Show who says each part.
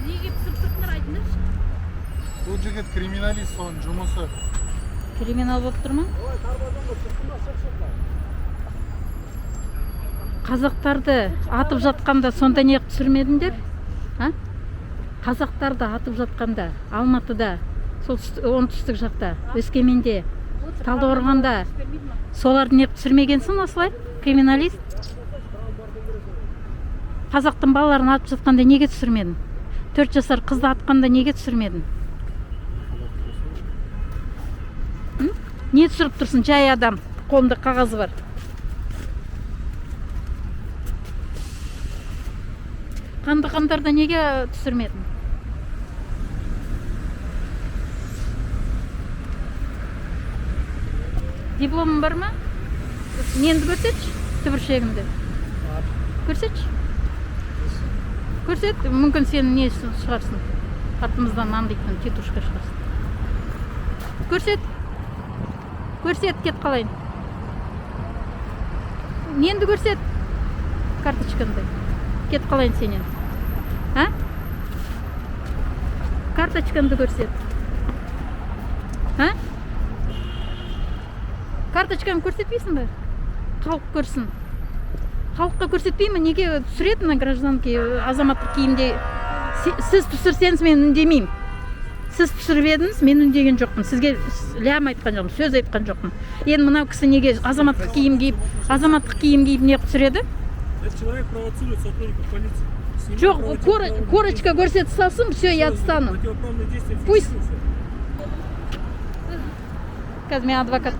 Speaker 1: Неге түсіріп тұрсыңдар, айтыңдаршы.
Speaker 2: Бұл жігіт криминалист, соның жұмысы.
Speaker 3: Криминал болып тұр ма? Қазақтарды атып жатқанда сонда неғып түсірмедіңдер, а? Қазақтарды атып жатқанда Алматыда, солтүстік, оңтүстік жақта, Өскеменде, Талдықорғанда, соларды неғып түсірмегенсің осылай, криминалист? Қазақтың балаларын атып жатқанда неге түсірмедің? 4 жасар қызды атқанда неге түсірмедің? Не түсіріп тұрсың? Жай адам, қолында қағазы бар. Қанды қаңтарда неге түсірмедің? Дипломың бар ма? Неңді көрсетші, түбіршегіңді көрсетші, көрсет. Мүмкін сен не шығарсың, артымыздан аңдитын титушка шығарсың. Көрсет, көрсет, кет қалайын. Неңді көрсет, карточкаңды, кет қалайын сенен. А, карточкаңды көрсет. А, карточкаңды көрсетпейсің бе? Халық көрсін. Халыққа көрсетпей ме? Неге түсіреді мына гражданский, азаматтық киімде? Сіз түсірсеңіз, мен үндемеймін. Сіз түсіріп едіңіз, мен үндеген жоқпын, сізге ләм айтқан жоқпын, сөз айтқан жоқпын. Енді мынау кісі неге азаматтық киім киіп неғып түсіреді?
Speaker 4: Этот человек провоцирует сотрудников полиции. Снимает
Speaker 3: Жоқ,
Speaker 4: противоправные
Speaker 3: корочка көрсете салсын, все, я
Speaker 4: действия.
Speaker 3: отстану.
Speaker 4: Противоправные действия
Speaker 3: Пусть.
Speaker 4: фиксируются.
Speaker 3: Қазір мен адвокат